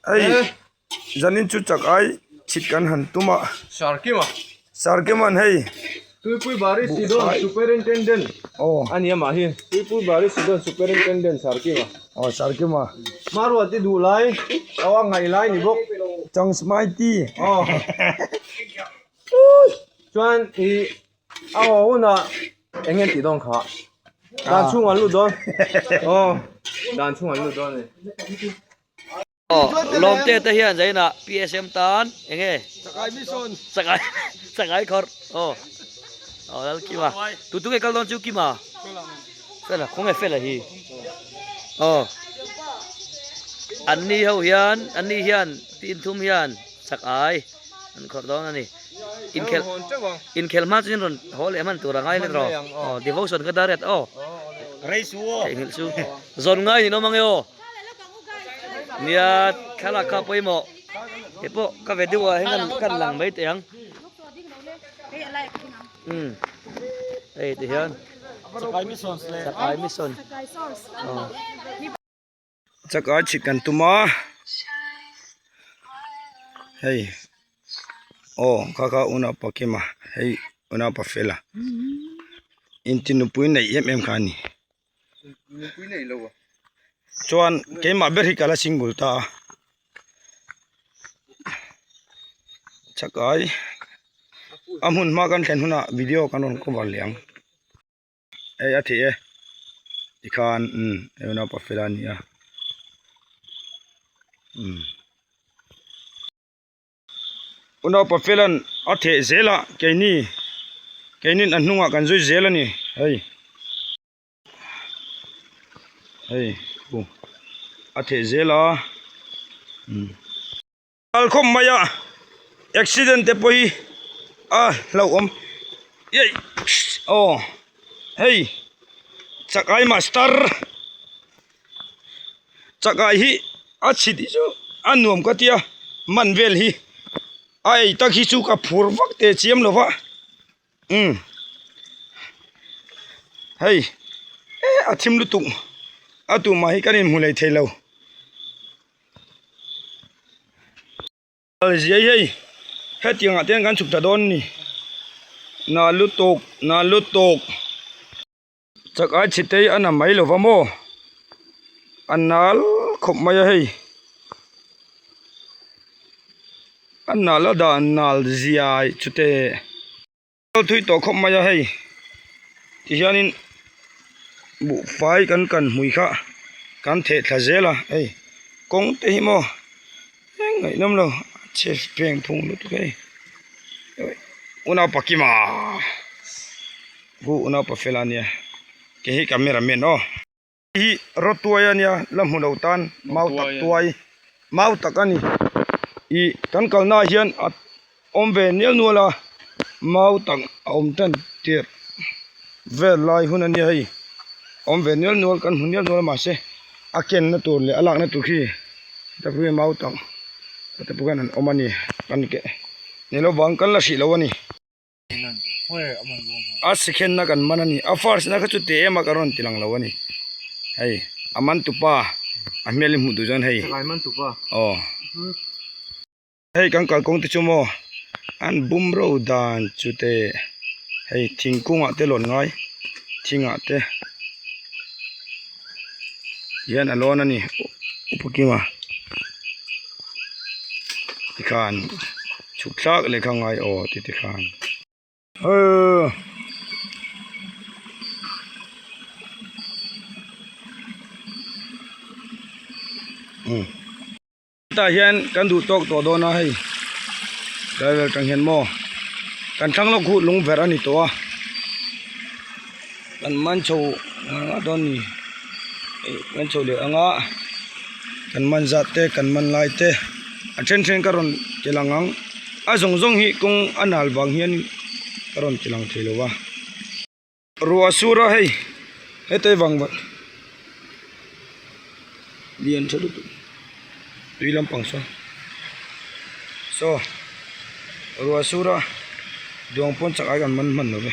Hei zanin chu chak ai chhit kan han tum a. Sarkima. Sarkiman hei. Tuipui Bari Sidon Superintendent. Aw. A ni amah hi. Tuipui Bari Sidon Superintendent Sarkima. Aw Sarkima. Hmaruati duh lai, aw a ngaih lai ni bawk. Chang Smaiti. Aw. Chuan i A aw hunah eng nge tih dawn kha? Dan chhung an lut dawn. Aw, dan chhung an lut dawn a ni. Aw, Lawmte te hian zainah PSM tan eng nge? Chakai mission. Chakai chakai khawrh. Aw, aw lal Kima. Tu tu nge kal dawn chu Kima? Fela, khawnge Fela hi? Aw, anni ho hian anni hian team thum hian chakai an khawrh dawn a ni. Inkhel inkhel hma chuan rawn haw leh hman tur a ngai let rawh aw devotion ka dar riat aw theihnghilh chu zawn ngai ni nawm ange aw nia thlalak kha pawimawh he pawh ka ve deuh ah hian kan lang mai teh ang um hei ti hian chakai mission aw. Chakai chhit kan tum a hei aw kha kha unaupa Kima hei unaupa Fela inti nupui neih em em kha a ni chuan keimah ber hi ka la single ta a chakai a hmun hma kan thlen hunah video kan rawn cover leh ang. Hei a theih e tikhan umm hei unaupa fel a ni a umm unaupa felan a theh zel a keini keinin a hnungah kan zui zel a ni hei hei khu a theh zel a umm. Kal khawp mai a accident te pawh hi a hlauhawm yei aw hei chakai master chakai hi a chhit hi chu a nuam ka tia man vel hi a ei tak hi chu ka phur vak teh chiam lo va umm hei a thim lutuk a tumah hi kan inhmu leh thei lo. Ziai hei hetiang ah te hian kan chhuk ta dawn a ni na lutuk na lutuk chak ai chhi te hi a na mai lo va maw a nal khawp mai a hei a nal a dah nal ziai chute. Thui tawh khawp mai a hei tihianin buhfai kan kan hmui kha kan theh thla zel a hei kawng te hi maw eng ngaihnawm lo a chhe pheng phung lutuk hei unaupa kima hu unaupa fela ania kei hi camera man aw. Hi rawtuai a nia la hmu lo tan mau tak tuai mau tak a ni ih kan kalna ah hian a awm ve nial nual a mau tak a awm tan tirh vel lai hun a nia hei awm ve nial nual kan hmu nial nual a mahse a kenna tur leh a lakna tur khi heta mau tak te pawh hian an awm a ni kan ke ni lovang kan la hrih lo a ni. A second na kan man a ni a first na kha chu teh em a ka rawn ti lang lo a ni hei a man tupa a hmel i hmuh duh chuan hei aw hei kan kalkawng te chu maw an bum ro dan chu te hei thingkung ah te lawn ngai thing ah te hian a lawn a ni upa kima tikhan chhuk thlak leh kha ngai aw ti tikhan aw um tah hian kan duh tawk tawh dawn a hei driver tang hian maw kan thlang lawk huh lung verh a ni tawh a kan man chho nga dawn a ni kan chho leh ang a kan man zat te kan man lai te a then then ka rawn ti lang ang a zawng zawng hi kawng a nal vang hian ka rawn ti lang thei lo va. Ruah sur a hei heta vang vat lian tha lutuk tui lampang sawn saw ruah sur a duang pawn chak ai kan man hman lo ve.